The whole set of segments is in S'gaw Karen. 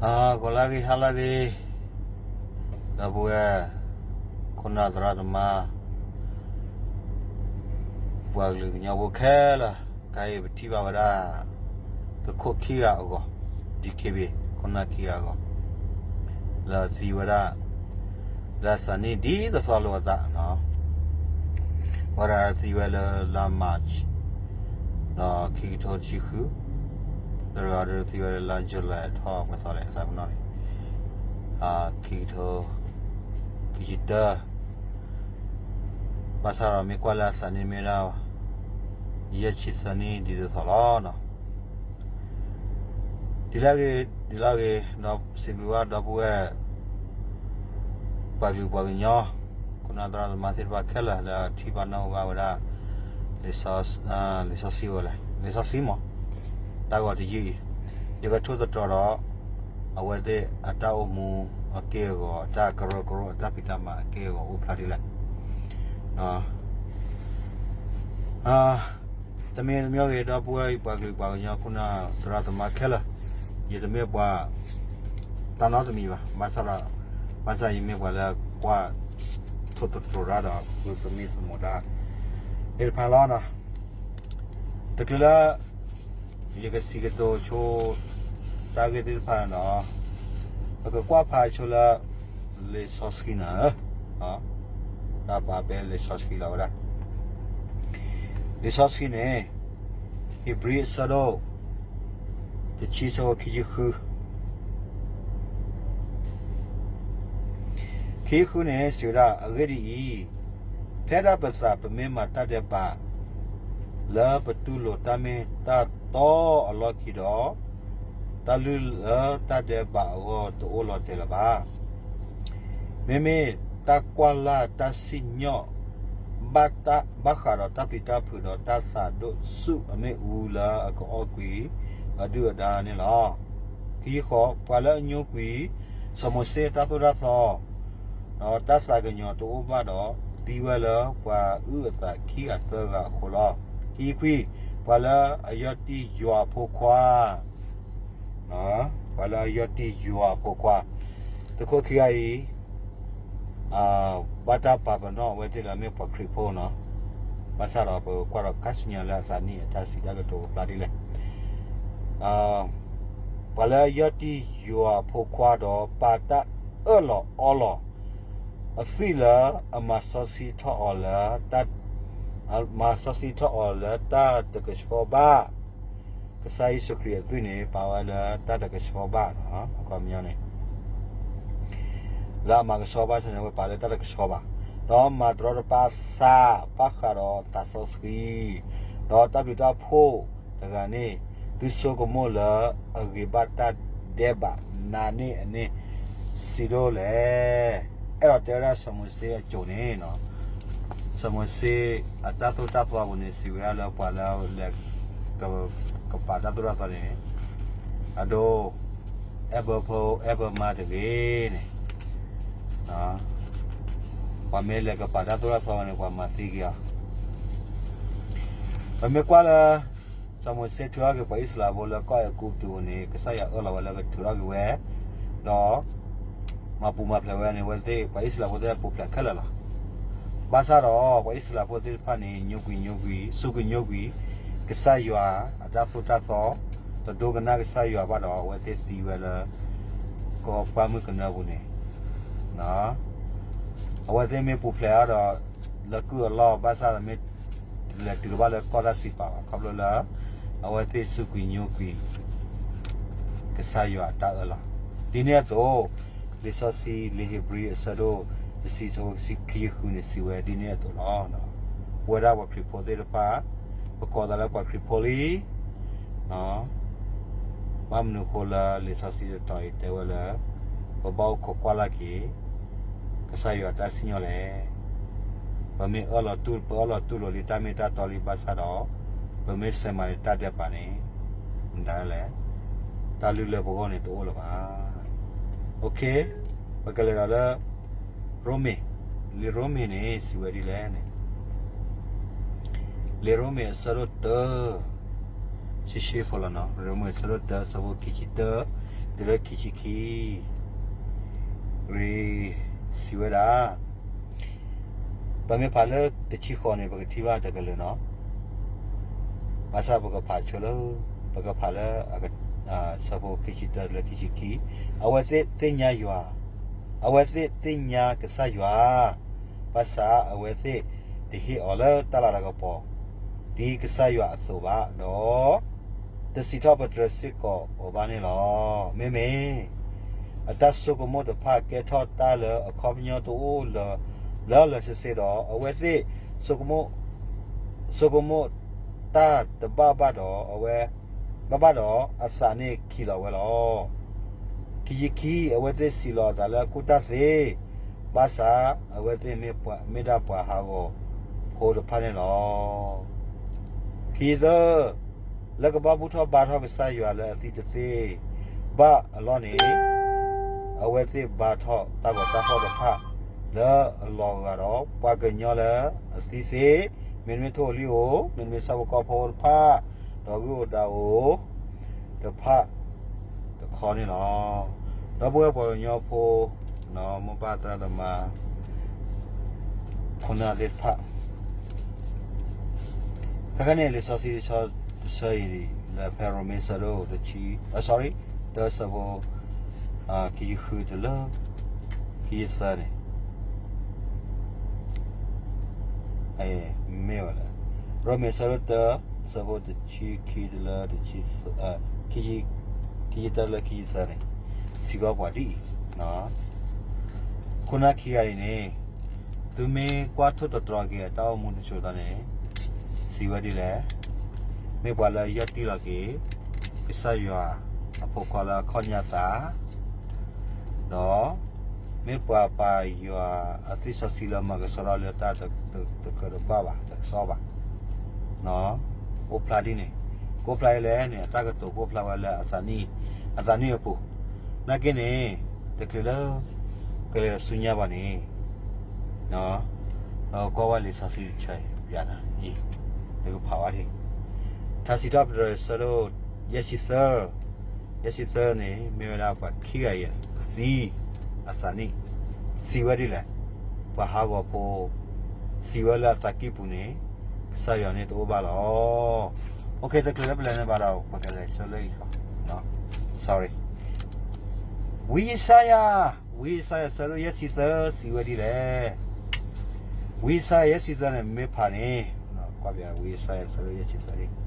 ဂီၤလၢဂ့ၤ ဟါလၢဂ့ၤ, ဒီပုၢ်ဝဲၢ် ခိၣ်နၢ်သရၣ်သမါ ပှၤကလုာ်ကညီဖိခဲလၢာ်, ခဲအံၤပထံၣ်ဘၣ်ဝဲဒၣ် သုးခိၣ်ခံဂၤအဂီၢ်, ဒံၣ်ခ့ဘ့ၣ် ခိၣ်နၢ်ခံဂၤအဂီၢ်, လၢသံဝဲဒၣ် လၢအသးနံၣ်ဒ်သိးသိးလိာ်အသး, ဝဲဒၣ်သံဝဲလၢလါ March ဒီးခံကထိတဆံဃု, တဂၤဒီးသံဝဲလၢလါ July ထီၣ်ပှဲၤသီလဲၣ် သးပနီၣ်န့ၣ်, ခံကထိခံဆံတၢ, ဘၣ်ဆၣ်ဒီးမ့ၢ်ကွၢ်လၢအသးနံၣ်မ့ၢ်ဒၣ် ယဲၢ်ဆံသၢနံၣ်ဒ်သိးသိးလီၤ. ဒ်လဲၣ်ဂ့ၤ ဒ်လဲၣ်ဂ့ၤ ဒီးစံးဘျုးဘၣ်ဒီပုၢ်ဝဲၢ် ပှၤကလုာ်ပှၤကညီ, ခိၣ်နၢ်သရၣ်သမါသ့ၣ်တဖၣ်ခဲလၢာ်လၢအထံၣ်ဘၣ်နီၣ်ဘၣ်ဝဲဒၣ် လံာ်စီဆှံဝဲလဲၣ်, လံာ်စီဆှံမး, တၢ်ဂီၤတယုၢ်အံၤ, ယကထိၣ်သတြီၤဒီး အဝဲသ့ၣ်အတၢ်အိၣ်မူအက့ၢ်အဂီၤ, အတၢ်ကရၢကရိ, အတၢ်ဖံးတၢ်မၤအက့ၢ်အဂီၤအိၣ်ဖျါဒ်လဲၣ်. တမံၤတမံၤဂ့ၤ ဒီပုၢ်ဝဲၢ်ပှၤကလုာ်ပှၤကညီ ခိၣ်နၢ်သရၣ်သမါခဲလၢာ်, ယတမ့ၢ်ပှၤတၢ်နီတမံၤဘၣ်, ဘၣ်ဆၣ်ဒီး ဘၣ်ဆၣ်ယမ့ၢ်ပှၤလၢကွၢ်ထိၣ်သတြီၤတၢ်ဒီး ဃုသမံသမိးတၢ်သ့ၣ်တဖၣ်လီၤ. တချုးလၢ ယကစံးကတိၤဆိ တၢ်ဂ့ၢ်သ့ၣ်တဖၣ်န့ၣ်ဒီး ပကကွၢ်ဖးဆိလၢ လံာ်စီဆှံန့ၣ်, တၢ်ပာ်ဖဲလံာ်စီဆှံလီၤဝဲဒၣ်, လံာ်စီဆှံန့ၣ် ဧ့ၤဘြံၤအဆၢဒိၣ် တဆံ ဆၢဖိခံဆံဃု ခံဆံဃုန့ၣ် စံးဝဲဒၣ်, အဂ့ၢ်ဒ်အံၤ, ဖဲဒၣ်ပသးပမ့ၢ်မၤတၢ်ဒဲးဘး လၢပတူၢ်လိာ်တၢ်မ့ၢ်တၢ်တီအလီၢ်ခံဒီး, တၢ်လုၢ်လၢတၢ်ဒဲးဘးအဂီၢ်တအိၣ်လီၤတဲာ်လၢၤဘၣ်. မ့မ့ၢ်တၢ်ကွၢ်လၢ်တၢ်စံၣ်ညီၣ် ဘၣ်ဃးဒီးတၢ်ပျံၤတၢ်ဖုးဒီးတၢ်သးဒိၣ်ဆူၣ်အမ့ၣ်အူလၢအကအီၣ်ကွံာ်အဒုၣ်အဒါန့ၣ်လီၤ. ခံဆံဃိး, ပှၤလၢအညိကွံာ် စီၤမိၤၡ့အတၢ်သိၣ်တၢ်သီ ဒီးတၢ်သးကညီၤတအိၣ်ဘၣ်ဒီး သံဝဲလၢပှၤအုၣ်အသးခံဂၤသၢဂၤအဃိလီၤ. ခံဆံခွံ, ပှၤလၢအယီၢ်တံၢ်ယွၤအဖိခွါ ပှၤလၢအယီၢ်တံၢ်ယွၤအဖိခွါ, သုးခိၣ်ခံဂၤအံၤ ဘၣ်တၢ်ပာ်ပနီၣ်အဝဲသ့ၣ်လၢအမ့ၢ်ပှၤခရံာ်ဖိနီၤ, ဘၣ်ဆၣ်ဒီးပကကွၢ်ဒီးခါဆူညါလၢအသးနံၣ်အတၢ်စံးတၢ်ကတိၤကဖျါဒ်လဲၣ်. ပှၤလၢအယီၢ်တံၢ်ယွၤအဖိခွါဒီးပာ်တၢ်အၢၣ်လီၤအီလီၤ အသွံၣ်လၢအမၤစီဆှံထီၣ်အီၤလၢ မၤစီဆှံထီၣ်အီၤလၢတၢ်တကဆှီဘၣ် ကစၢ်ယ့ၣ်ၡူးခရံာ်အသွံၣ်န့ၣ် ပာ်ဝဲလၢတၢ်တကဆှီဘၣ်နီၤ, အခီပညီန့ၣ် လၢအမၤကဆှီဘၣ်ဆၣ်န့ၣ် အဝဲပာ်လၢတၢ်တကဆှီဘၣ်, ဒီးမၤတရီတပါအသး ဘၣ်ဃးဒီးသးစီဆှံ, ဒီးတၢ်ဘျုးတၢ်ဖှိၣ်တဂၤန့ၣ် သုဆိကမိၣ်လၢအဂ့ၤဘၣ်တၢ်ဒဲးဘးနၤန့ၣ်အန့ၣ် စံးဒိၣ်လဲၣ်. အဲၣ်ဒိးတဲဝဲဒၣ်စီၤမိၤၡ့အစိၤန့ၣ် စီၤမိၤၡ့အတၢ်သိၣ်တၢ်သီပူၤန့ၣ် စံးဝဲဒၣ်လၢပှၤလၢလဲၤကပာ်တၢ်သိၣ်တၢ်သီန့ၣ် အဒိ အဲၣ်ဘၢဖိအဲၣ်ဘၢမါတဂ့ၤန့ၣ်, ပှၤမ့ၢ်လဲၤကပာ်တၢ်သိၣ်တၢ်သီန့ၣ် ပှၤမၤသံက့ၤအီၤ. ပမ့ၢ်ကွၢ်လၢ စီၤမိၤၡ့ထုးထီၣ်က့ၤပှၤအံၣ်စရ့လးဖိလၢကီၢ်အဲၤကူပတူးန့ၣ် ကစၢ်ယွၤအၢၣ်လီၤဝဲလၢကထုးထီၣ်က့ၤဝဲ, ဒီး မၤပူၤမၤဖျဲးဝဲန့ၣ် အဝဲသ့ၣ် ပှၤအံၣ်စရ့လးဖိသ့ၣ်ပူၤဖျဲးခဲလၢာ်လီၤ. ဘၣ်ဆၣ်ဒီး ပှၤအံၣ်စရ့လးဖိသ့ၣ်တဖၣ်န့ၣ် ညိကွံာ်ညိကွံာ် စူးကွံာ်ညိကွံာ် ကစၢ်ယွၤအတၢ်သိၣ်တၢ်သီ, တဒိကနၣ်ကစၢ်ယွၤဘၣ်ဒီး အဝဲသ့ၣ်သံဝဲလၢ ကီၢ်ပှၢ်မုၢ်ကနၢပူၤန့ၣ် အဝဲသ့ၣ်မ့ၢ်ပူၤဖျဲးအီၤဒီး လၢကုၢ်အလီၢ်ဘၣ်ဆၣ်ဒီးမ့ၢ် လဲၤတုၤလၢၤဘၣ်လၢကီၢ်တၢ်စံးပာ်ဘၣ် ခီဖျိလၢ အဝဲသ့ၣ်စူးကွံာ်ညိကွံာ် ကစၢ်ယွၤအတၢ်အၢၣ်လီၤ. ဒ်န့ၣ်အသိး လံာ်စီဆှံလံာ်ဧ့ၤဘြံၤအဆၢဒိၣ် တဆံဆၢဖိခံဆံဃုန့ၣ် စံးဝဲဒ်န့ၣ်အသိးလီၤ. ပဝဲဒၣ်ပှၤခရံာ်ဖိသ့ၣ်တဖၣ် ပကိးသးလၢပှၤခရံာ်ဖိလံ ဘၣ်မနုၤအဃိလၢလံာ်စီဆှံတတီၤအံၤတဲဝဲလၢ ပဘၣ်အိၣ်ခိးကွၢ်လၢ်က့ၤ ကစၢ်ယွၤအတၢ်စံၣ်ညီၣ်လဲၣ်. ပမ့ၢ်အၢၣ်လီၤတူၢ် ပအၢၣ်လီၤတူၢ်လိာ်လံတၢ်မ့ၢ်တၢ်တီလံဘၣ်ဆၣ်ဒီး ပမ့ၢ်ဆဲးမၤန့ၢ်တၢ်ဒဲးဘးန့ၣ် မတၤလဲၣ် တၢ်လုၢ်လၢပဂီၢ်န့ၣ်တအိၣ်လၢၤဘၣ်. ပကလဲၤဒီးလၢ ရိမ့ၤ, လံာ်ရိမ့ၤန့ၣ် စံးဝဲဒ်လဲၣ်န့ၣ် လံာ်ရိမ့ၤအဆၢဒိၣ်တၢ ဆှံဆှံဖိလီၤနီၤ, ရိမ့ၤအဆၢဒိၣ်တၢ ဆၢဖိခံဆံတၢ, တုၤလၢခံဆံခံ, ရ့, စံးဝဲဒၣ်, ပမ့ၢ်ဖးလၢတဆံဃိးန့ၣ် ပကထံၣ်ဘၣ်တကလုာ်နီၤ, ဘၣ်ဆၣ်ပကဖးဆိလၢ, ပကဖးလၢ ဆၢဖိခံဆံတၢလၢခံဆံခံ, အဝဲသ့ၣ်သ့ၣ်ညါယွၤ, အဝဲသ့ၣ်သ့ၣ်ညါကစၢ်ယွၤ, ဘၣ်ဆၣ်အဝဲသ့ၣ်တဟ့ၣ်အီၤလၢတၢ်လၤတၢ်ကပီၤ ဒ်ကစၢ်ယွၤအသိးဘၣ်ဒီး တစံးထီၣ်ပတြၢၤစ့ၢ်ကီးအီၤဘၣ်န့ၣ်လီၤ. မ့မ့ၢ် အတၢ်ဆိကမိၣ်တဖၣ်ကဲထီၣ်တၢ်လၢအခီပညီတအိၣ်လၢၤလၢၤစ့ၢ်ကီးဒီး အဝဲသ့ၣ် ဆိကမိၣ်တၢ်တဘၣ်ဘၣ်ဒီး အဝဲ ဘၣ်ဘၣ်ဒီးအသးန့ၣ်ခံးလီၤဝဲလီၤ. ခံဆံခံ, အဝဲသ့ၣ်စံးလီၤအသးလၢအကူၣ်တၢ်သ့, ဘၣ်ဆၣ်အဝဲသ့ၣ်မ့ၢ်ဒၣ်ပှၤဟးဂီၤဖိတဖၣ်န့ၣ်လီၤ. ခံဆံသၢ, လၢကဘၣ်ဘူၣ်ထီၣ်ဘါထီၣ်ကစၢ်ယွၤလၢအသံတသ့ဘၣ်အလီၢ်န့ၣ်, အဝဲသ့ၣ်ဘါထီၣ်တၢ်ဂီၤတၢ်ဖီၣ်တဖၣ်လၢအလီၤဂာ်ဒီး ပှၤကညီလၢအသံသ့, မ့တမ့ၢ်ထိၣ်ဧိၤလံၣ်ဧိၤ, မ့တမ့ၢ်ဆၣ်ဖိကီၢ်ဖိတဖၣ်, ဒီးဂုၢ်ဧိၤဒၣ်ဧိၤတဖၣ်တခီန့ၣ်လီၤ. ဒီပုၢ်ဝဲၢ်ပှၤကညီဖိ, မိၢ်ပၢ်သရၣ်သမါ ခိၣ်နၢ်သ့ၣ်တဖၣ်, ခဲကနံၣ်အံၤ လံာ်စီဆှံတဆၢအံၤ လၢဖဲရိမ့ၤဆၢဒိၣ်တဆံ, sorry, တၢဆၢဖိ ခံဆံဃုတုၤလၢ ခံဆံသၢန့ၣ် မ့ၢ်ဝဲလၢ ရိမ့ၤဆၢဒိၣ်တၢ ဆၢဖိတဆံခံတုၤလၢ ခံဆံတၢလၢခံဆံသၢန့ၣ် စံးဘၣ်ပှၤဒ်အံၤ, ခိၣ်နၢ်ခံဂၤအံၤန့ၣ် သုမ့ၢ်ကွၢ်ထိၣ်သတြီၤက့ၤအတၢ်အိၣ်မူတစိၤသီန့ၣ် စံးဝဲဒ်လဲၣ်, မ့ၢ်ပှၤလၢယီၢ်တံၢ်လီၤက့ၤ ကစၢ်ယွၤအဖိခွါလၢအခီၣ်ညါသး ဒီး မ့ၢ်ပှၤပာ်ယွၤအသွံၣ်စီဆှံလၢမၤကဆှီထီၣ်လၢတၢ်တကြၢးတဘၣ်ဘၣ် တကစီၣ်ဘၣ်, အိၣ်ဖျါဒ်န့ၣ်, ကအိၣ်ဖျါဒ်လဲၣ်န့ၣ် အတၢ်ကတိၤကအိၣ်ဖျါဝဲလၢ အသးနံၣ်အပူၤ, နာ်က့န့ၣ် တချုးလၢ ကလဲၤဒီးဆူညါဘၣ်န့ၣ် ကွၢ်ဝဲလံာ်စီဆှံတဆၢအံၤ ပျးနၤအံၤ နကဖးဝဲဒၣ် ထါစံးထီၣ်ပတြၢၤဆၢဒိၣ် ယဲၢ်ဆံသၢ, ယဲၢ်ဆံသၢန့ၣ် မ့ၢ်ဝဲဒၣ်ပှၤခံဂၤအံၤအသံ အသးနံၣ် စံးဝဲဒ်လဲၣ်, ပှၤဟးဂီၤဖိ စံးဝဲလၢအသးကံၢ်ပူၤန့ၣ် ကစၢ်ယွၤန့ၣ်တအိၣ်ဘၣ်လီၤ. OK, တချုးလၢပလဲၤန့ၣ်ဘၣ်ဒီး ပကလဲၤဆၢလၢအံၤဃီ, sorry, ဝံယၡါယၤ, ဝံယၡါယၤဆၢဒိၣ်ယဲၢ်ဆံသၢ စံးဝဲဒ်လဲၣ်, ဝံယၡါယၤယဲၢ်ဆံသၢန့ၣ် မ့ၢ်ဖးန့ၣ်, ကွၢ်ပဝံယၡါယၤဆၢဒိၣ်ယဲၢ်ဆံသၢ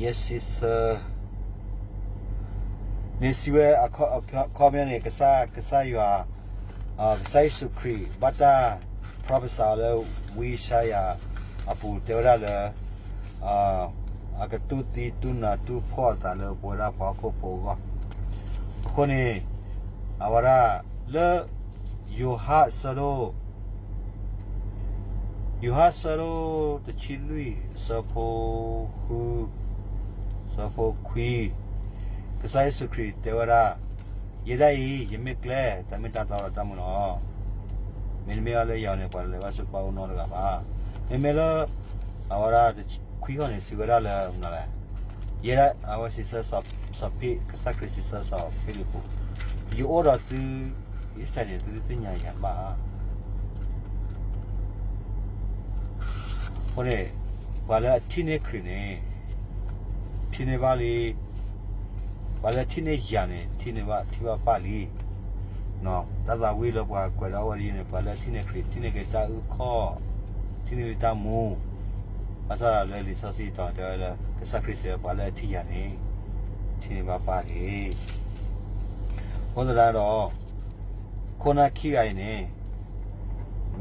ယဲၢ်ဆံသၢ န့ၣ်စံးဝဲ အခီပညီန့ၣ် ကစၢ်ယွၤ, ကစၢ်ယ့ၣ်ၡူးခရံာ် ဘၣ်တၢ် prophesy လၢ ဝံယၡါယၤအပူၤတဲဝဲဒၣ်လၢ အကတူၢ်သံတူၢ်နၤတူၢ်ဖှီၣ်အသးလၢပဝဲဒၣ်ပှၤဟီၣ်ခိၣ်ဖိအဂီၢ်, အဃိန့ၣ် အဝဲဒၣ် လၢ ယိၤဟၣ်ဆၢဒိၣ် ယိၤဟၣ်ဆၢဒိၣ်တဆံလွံၢ် ဆၢဖိဃု, ဆၢဖိခွံ, ကစၢ်ယ့ၣ်ၡူးခရံာ်တဲဝဲဒၣ်, ယဲဒၣ်အံၤ ယမ့ၢ်ကျဲ တၢ်မ့ၢ်တၢ်တီဒီးတၢ်မူလီၤ. မ့တမ့ၢ်ဘၣ်လၢယၤန့ၣ် ပှၤတလဲၤဘၣ်ဆူပၢ်အအိၣ်နီတဂၤဘၣ်. မ့မ့ၢ်လၢ အဝဲဒၣ်ခွံဃီန့ၣ် စံးဝဲဒၣ်လၢမနုၤလဲၣ်, ယဲဒၣ်အဝဲစံးဆၢစီၤဖံး ကစၢ်ခရံာ်စံးဆၢစီၤဖံးလံးပူး, ယအိၣ်ဒီးသု ယထဲန့ၣ် သုတသ့ၣ်ညါယၤဘၣ်ဧါ. အဃိန့ၣ် ပှၤလၢအထံၣ်န့ၢ်ခရံာ်န့ၣ် ထံၣ်န့ၢ်ဘၣ်လံ, ပှၤလၢအထံၣ်န့ၢ်ယၤန့ၣ် ထံၣ်န့ၢ်ဘၣ် ထံၣ်ဘၣ်ပၢ်လံ. တၢ်သးဝံၣ်လၢပှၤကွဲးဒၣ်ဝဲဒ်န့ၣ် ပှၤလၢအထံၣ်န့ၢ်ခရံာ် ထံၣ်န့ၢ်က့ၤတၢ်အုၣ်ခီၣ်, ထံၣ်န့ၢ်က့ၤတၢ်မူ, ဘၣ်ဆၣ်ဒီးလၢလံာ်စီဆှံတီၤတဲဝဲလၢ ကစၢ်ခရံာ်စံးဝဲ ပှၤလၢအထံၣ်ယၤန့ၣ် ထံၣ်န့ၢ်ဘၣ်ပၢ်လံ. အဃိသတးဒီး ခိၣ်နၢ်ခံဂၤအံၤန့ၣ်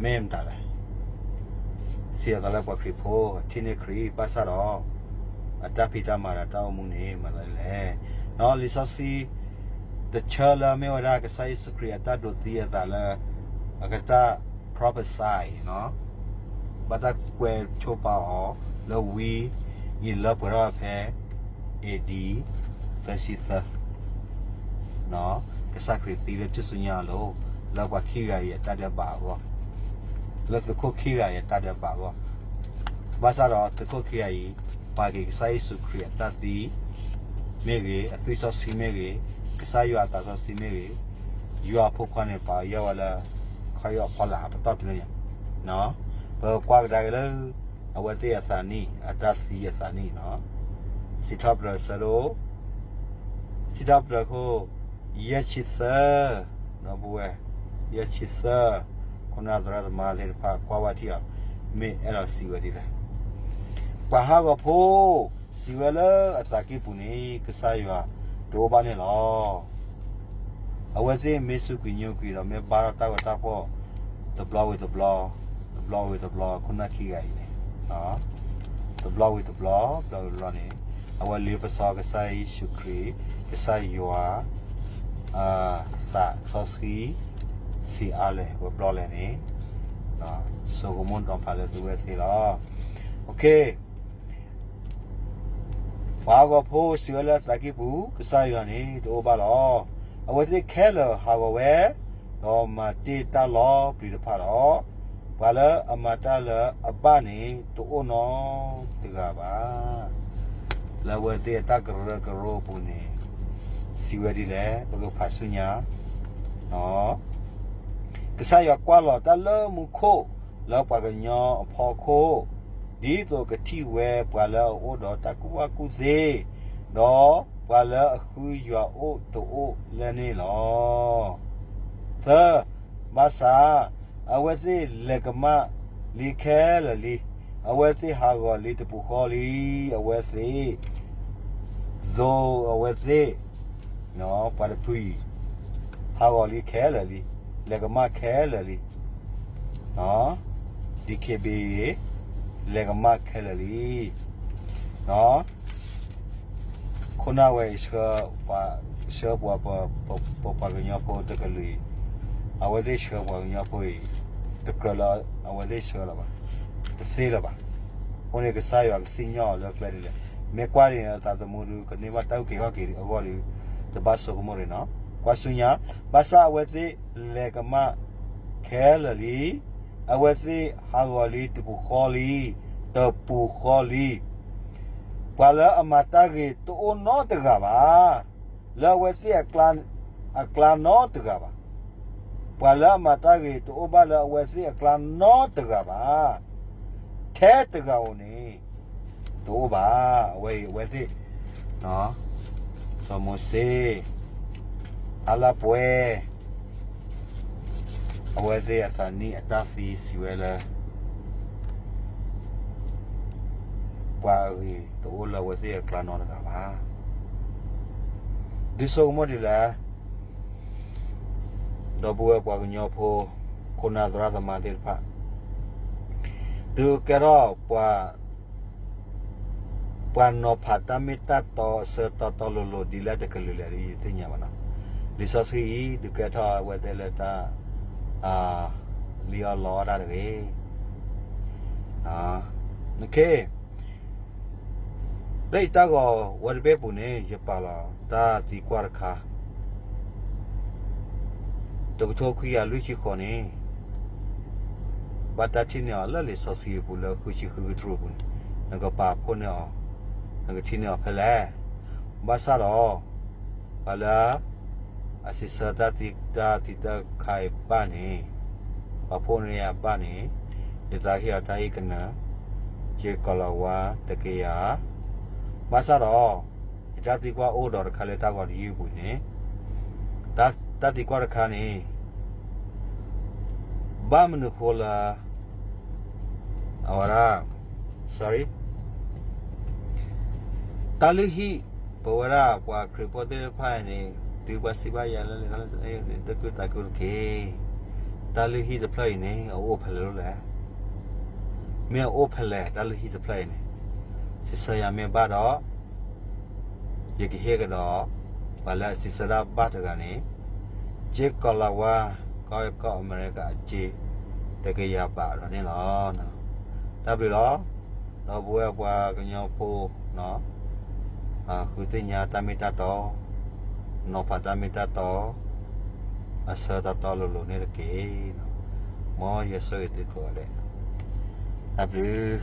မ့ၢ်မတၤလဲၣ်. စံးအသးလၢပှၤခရံာ်ဖိ ထံၣ်န့ၢ်ခရံာ် ဘၣ်ဆၣ်ဒီး အတၢ်ဖံးတၢ်မၤဒီးတၢ်အိၣ်မူန့ၣ် မၤသးဒ်လဲၣ်. လံာ်စီဆှံ တဆၢလၢအမ့ၢ်ဝဲဒၣ် ကစၢ်ယ့ၣ်ၡူးခရံာ်အတၢ်ဒိးသံအသးလၢ အကတၢ် prophesy ဘၣ်တၢ်ကွဲးဆိပာ်အီၤ လၢဝံအံၤလၢပှဲၤထီၣ်ဖဲ A D သၢဆံသၢ ကစၢ်ခရံာ်သံလၢထူၣ်စုညါအလိၤ လၢပှၤခံဂၤအံၤအတၢ်ဒဲးဘးအဂီၢ်, လၢသုးခိၣ်ခံဂၤအံၤအတၢ်ဒဲးဘးအဂီၢ်, ဘၣ်ဆၣ်ဒီးသုးခိၣ်ခံဂၤအံၤ ပာ်က့ၤကစၢ်ယ့ၣ်ၡူးခရံာ်အတၢ်သံ မ့ၢ်ဂ့ၤ, အသွံၣ်စီဆှံမ့ၢ်ဂ့ၤ, ကစၢ်ယွၤအသးစီဆှံမ့ၢ်ဂ့ၤ, ယွၤအဖိခွါန့ၣ် ပာ်ယီၤဝဲလၢ ခီယီၣ်အဖီလာ်အပတီၢ်တုၤလၢညါ, ပကကွၢ်ကဒါက့ၤလၢ အဝဲသ့ၣ်အသးနံၣ် အတၢ်သံအသးနံၣ်, စံးထီၣ်ပတြၢၤဆၢဒိၣ် စံးထီၣ်ပတြၢၤခိၣ် ယဲၢ်ဆံသၢ, ဒီပုၢ်ဝဲၢ်, ယဲၢ်ဆံသၢ, ခိၣ်နၢ်သရၣ်သမါသ့ၣ်တဖၣ်ကွၢ်ဝဲထံၣ်အီၤ, မ့ၢ်အဲၣ်ဒိးစံးဝဲဒ်လဲၣ်, ပှၤဟးဂီၤဖိ စံးဝဲလၢအသးကံၢ်ပူၤန့ၣ် ကစၢ်ယွၤတအိၣ်ဘၣ်န့ၣ်လီၤ. အဝဲသ့ၣ်မ့ၢ်စူၢ်ကွံာ်ညိကွံာ်ဒီးမ့ၢ်ဘါထီၣ်တၢ်ဂီၤတၢ်ဖီၣ် တဘျီဝံၤတဘျီ, တဘျီဝံၤတဘျီ ခိၣ်နၢ်ခံဂၤအံၤန့ၣ်, တဘျီဝံၤတဘျီ, တဘျီဝံၤတဘျီန့ၣ်, အဝဲလၢပစီကစၢ်ယ့ၣ်ၡူးခရံာ်, ကစၢ်ယွၤ သးစီဆှံ ဆံးအါလဲၣ် ဝဲဘျီလဲၣ်န့ၣ်, ဆိကမိၣ်ဒီးဖးလၢသုဝဲသ့ၣ်လီၤ. ပှၤဟးဂီၤဖိစံးဝဲလၢအသးကံၢ်ပူၤ ကစၢ်ယွၤန့ၣ် တအိၣ်ဘၣ်လီၤ. အဝဲသ့ၣ်ခဲလၢာ်ဟးဂီၤဝဲ, ဒီးမၤတ့ၢ်တၢ်လီၤပျံၤတဖၣ်ဒီး, ပှၤလၢအမၤတၢ်လၢအဘၣ်န့ၣ် တအိၣ်နီတဂၤဘၣ်. လၢအဝဲသ့ၣ်အတၢ်ကရၢကရိအပူၤန့ၣ်, စံးဝဲဒ်လဲၣ် ပကဖးဆူညါ ကစၢ်ယွၤကွၢ်လီၤတၢ်လၢမူခိၣ်လၢပှၤကညီအဖီခိၣ်, ဒ်သိးကထံၣ်ဝဲပှၤလၢအအိၣ်ဒီးတၢ်ကူၣ်ဘၣ်ကူၣ်သ့, ဒီးပှၤလၢအဃုယွၤအိၣ်တအိၣ်လဲၣ်န့ၣ်လီၤ. သၢ, ဘၣ်ဆၣ်, အဝဲသ့ၣ်လဲၤကမၣ်လံခဲလၢာ်လံ, အဝဲသ့ၣ်ဟးဂီၤလံတပူၤဃီလံ, အဝဲသ့ၣ် သိအဝဲသ့ၣ်, ပှၤတဖုအံၤ, ဟးဂီၤလံခဲလၢာ်လံ, လဲၤကမၣ်ခဲလၢာ်လံ, DKBA လဲၤကမၣ်ခဲလၢာ်လံ. ခိၣ်နၢ်ဝဲအံၤဆှၢ, ဆှၢပှၤ, ပပှၤကညီဖိတကလုာ်အံၤ, အဝဲသ့ၣ်ဆှၢပှၤကညီဖိအံၤ, တကြၢးလၢအဝဲသ့ၣ်ဆှၢလၢၤဘၣ်, တသ့လၢၤဘၣ်. အဃိန့ၣ်ကစၢ်ယွၤကစံၣ်ညီၣ်အီၤလၢကျဲဒ်လဲၣ်, မ့ၢ်ကွၢ်ဒ်န့ၣ်အသးသမူဒုး ကန့ၢ်ဘၣ်တၢ်အုၣ်က့ၤခီၣ်က့ၤအဂီၢ်ဒီး, တဘၣ်ဆိကမိၣ်ရ့ၣ်နီၤ, ကွၢ်ဆူညါ, ဘၣ်ဆၣ်အဝဲသ့ၣ်လဲၤကမၣ်ခဲလၢာ်လံ, အဝဲသ့ၣ်ဟးဂီၤလံတပူၤဃီလံ, တပူၤဃီလံ. ပှၤလၢအမၤတၢ်ဂ့ၤတအိၣ်နီတဂၤဘၣ်, လၢအဝဲသ့ၣ်အကျါနီတဂၤဘၣ်. ပှၤလၢအမၤတၢ်ဂ့ၤတအိၣ်ဘၣ်လၢအဝဲသ့ၣ်အကျါနီတဂၤဘၣ်, ထဲတဂၤဧိၤန့ၣ် တအိၣ်ဘၣ်. အဝဲအံၤအဝဲသ့ၣ် စီၤမိၤၡ့, အလၢပှဲၤ, အဝဲသ့ၣ်အသးနံၣ်အတၢ်သံစံးဝဲလၢ ပှၤအဂ့ၤတအိၣ်လၢအဝဲသ့ၣ်အကျါနီတဂၤဘၣ်. ဒုးဆိကမိၣ်ဒ်လဲၣ်, ဒီပုၢ်ဝဲၢ်ပှၤကညီဖိ, ခိၣ်နၢ်သရၣ်သမါသ့ၣ်တဖၣ်, သုကဲထီၣ်ပှၤ ပှၤနီၤဖးတၢ်မ့ၢ်တၢ်တီအဆၢတီတီလိၤလိၤဒ်လဲၣ်တကလုာ်လဲၣ် ယသ့ၣ်ညါဘၣ်နီၤ. လံာ်စီဆှံအံၤ ဒုးကဲထီၣ်အဝဲသ့ၣ်လၢတၢ် လံၣ်အီၣ်လီအီၣ်တၢ်တဂ့ၤ. လၢအံၤတၢ်ဂီၤဝဲတဘ့ၣ်ပူၤန့ၣ် ယပာ်လီၤတၢ်သံကွၢ်တခါ တကထိခွံကယၤလွံၢ်ဆံဃိးန့ၣ် ဘၣ်တၢ်ထံၣ်န့ၢ်အီၤလၢလံာ်စီဆှံအပူၤလၢဃုဆံဃုကတြူၢ်အပူၤန့ၣ် နကပာ်ဖှိၣ်န့ၢ်အီၤ, နကထံၣ်န့ၢ်အီၤဖဲလဲၣ်. ဘၣ်ဆၣ်ဒီး ပှၤလၢ အစံးဆၢတၢ်သံတၢ်သံတၢ်ခါအံၤဘၣ်န့ၣ်, ပာ်ဖှိၣ်န့ၢ်အဘၣ်န့ၣ်, ယသးဟ့ၣ်အီၤတၢ်ဟ့ၣ်ကနၢၤ ကၠ့ကီၤလၤဝါတကယၤ. ဘၣ်ဆၣ်ဒီး ယတၢ်သံကွၢ်အိၣ်ဒီးတခါလၢတၢ်ဂီၤတယုၢ်အပူၤန့ၣ်, တၢ်သံကွၢ်တခါန့ၣ် ဘၣ်မနုၤဃိလၢ အဝဲဒၣ် sorry တၢ်လုၢ်ဟံၣ် ပဝဲဒၣ်ပှၤခရံာ်ဖိသ့ၣ်တဖၣ်န့ၣ် တုၤပှၤစံးဘၣ်ယၤလၢ တကုၢ်သးကုၢ်တက့ၢ်. တၢ်လုၢ်ဟံၣ်တဖျၢၣ်အံၤန့ၣ် အအိၣ်ဖဲလဲၣ်လိၤလဲၣ်. မ့ၢ်အအိၣ်ဖဲလဲၣ် တၢ်လုၢ်ဟံၣ်တဖျၢၣ်အံၤန့ၣ်, စံးဆၢယၤမ့ၢ်ဘၣ်ဒီး ယကဟ့ၣ်ကဒီး ပှၤလၢအစံးဆၢတၢ်ဘၣ်တဂၤန့ၣ် ကၠ့ကီၤလၤဝါ ကီၢ်အမဲရကၤအကၠ့ တကယၤဘးဒီးန့ၣ်လီၤ. တၢ်ဘျုးလီၤ. ဒီပုၢ်ဝဲၢ်ပှၤကညီဖိ ဃုသ့ၣ်ညါတၢ်မ့ၢ်တၢ်တီ, နီၤဖးတၢ်မ့ၢ်တၢ်တီ အဆၢတီတီလိၤလိၤန့ၣ်တက့ၢ်. မ်ယွၤဆိၣ်ဂ့ၤသုကိးဂၤဒဲး, တၢ်ဘျုး